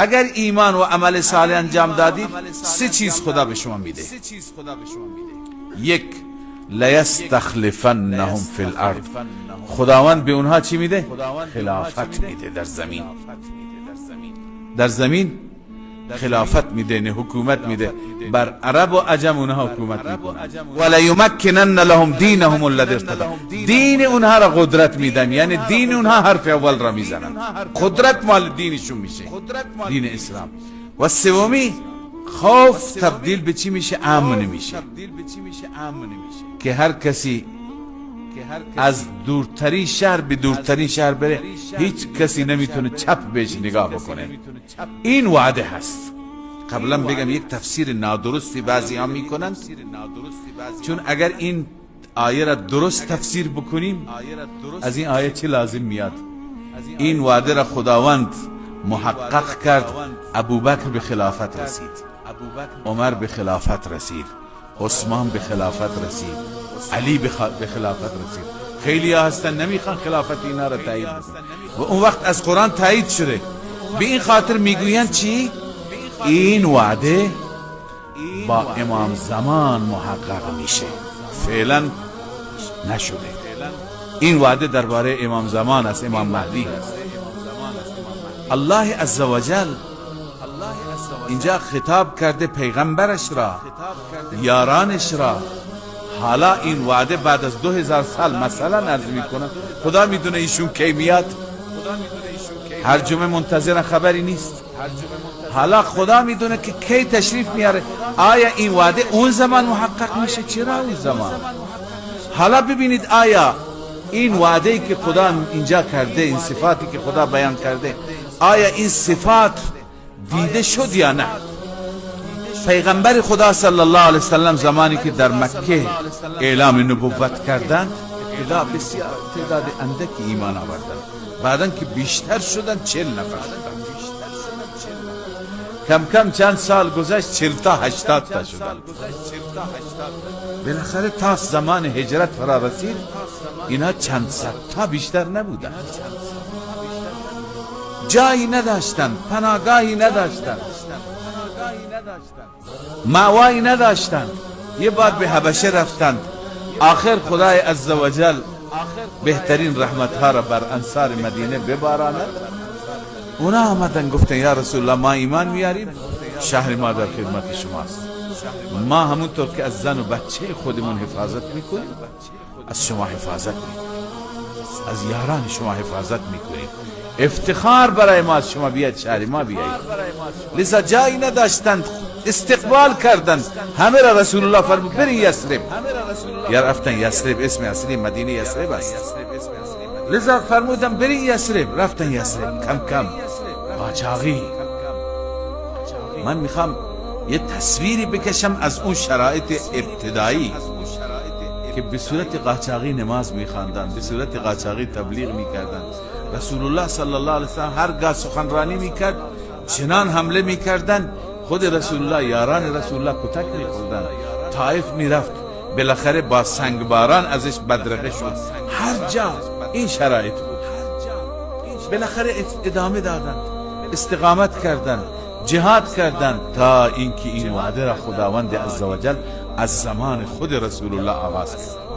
اگر ایمان و عمل صالح انجام دادید، سه چیز خدا به شما میده. یک، لیستخلفنهم فی الارض. خداوند به اونها چی میده؟ خلافت میده در زمین. در زمین خلافت میده، یعنی حکومت میده بر عرب و عجم. اونها حکومت میکنن. ولیمکنن لهم دینهم الذی ارتضی. دین اونها را قدرت میدم، یعنی دین اونها حرف اول را میزنن، قدرت مال دینشون میشه، دین اسلام. و سومی، خوف تبدیل به چی میشه؟ امن میشه که هر کسی از دورترین شهر به دورترین شهر بره، هیچ کسی نمیتونه چپ بهش نگاه بکنه. این وعده هست. قبلا بگم، یک تفسیر نادرستی بعضی ها میکنن، چون اگر این آیه را درست تفسیر بکنیم، از این آیه چه لازم میاد؟ این وعده را خداوند محقق کرد. ابوبکر به خلافت رسید، عمر به خلافت رسید، عثمان به خلافت رسید، علی به خلافت رسید. خیلی ها هستن نمیخوان خلافت اینا را تایید بکنن و اون وقت از قرآن تایید شده. به این خاطر میگویند چی؟ این وعده با امام زمان محقق میشه، فعلا نشده. این وعده درباره امام زمان است، امام مهدی. الله عزوجل اینجا خطاب کرده پیغمبرش را، یارانش را. حالا این وعده بعد از 2000 سال مثلا عرض میکنم، خدا میدونه ایشون کی میاد. هر جمعه منتظر، خبری نیست. حالا خدا میدونه که کی تشریف میاره. آیا این وعده اون زمان محقق میشه؟ چرا اون زمان؟ حالا ببینید، آیا این وعده که خدا اینجا کرده، این صفاتی که خدا بیان کرده، آیا این صفات دیده شد یا نه؟ پیغمبر خدا صلی الله علیه وسلم زمانی که در مکه اعلام نبوت کردند، ابتدا بسیار تعداد اندکی ایمان آوردند. بعدا که بیشتر شدن، 40 نفر شدن. کم کم چند سال گذشت، 40 تا 80 تا شدن. بالاخره تا زمان هجرت فرا رسید، اینا چند صد تا بیشتر نبودن. جایی نداشتند، پناهگاهی نداشتند، مأوایی نداشتند. یه بار به حبشه رفتند. آخر خدای عزوجل بهترین رحمت ها را بر انصار مدینه بباراند. اونا آمدن گفتن یا رسول الله، ما ایمان میاریم، شهر ما در خدمت شماست. ما همونطور که از زن و بچه خودمون حفاظت میکنیم، از شما حفاظت میکنیم، از یاران شما حفاظت میکنیم. افتخار برای ما از شما بیاد شهر ما بیایید. لذا جایی نداشتند، استقبال کردند همه را. رسول الله فرمود برین یثرب. یا رفتن یثرب. اسم اصلی مدینه یثرب است. لذا فرمودن برین یثرب، رفتن یثرب. کم کم قاچاقی. من میخوام یه تصویری بکشم از اون شرایط ابتدایی که به صورت قاچاقی نماز میخواندن، به صورت قاچاقی تبلیغ میکردن. رسول الله صلی الله علیه وسلم هرگاه سخنرانی میکرد، چنان حمله میکردن، خود رسول الله، یاران رسول الله کتک میخوردن. طائف میرفت، بالاخره با سنگباران ازش بدرقه شد. هر جا این شرایط بود. بالاخره ادامه دادند، استقامت کردند، جهاد کردند تا اینکه این وعده را خداوند عزوجل از زمان خود رسول الله آغاز کرد.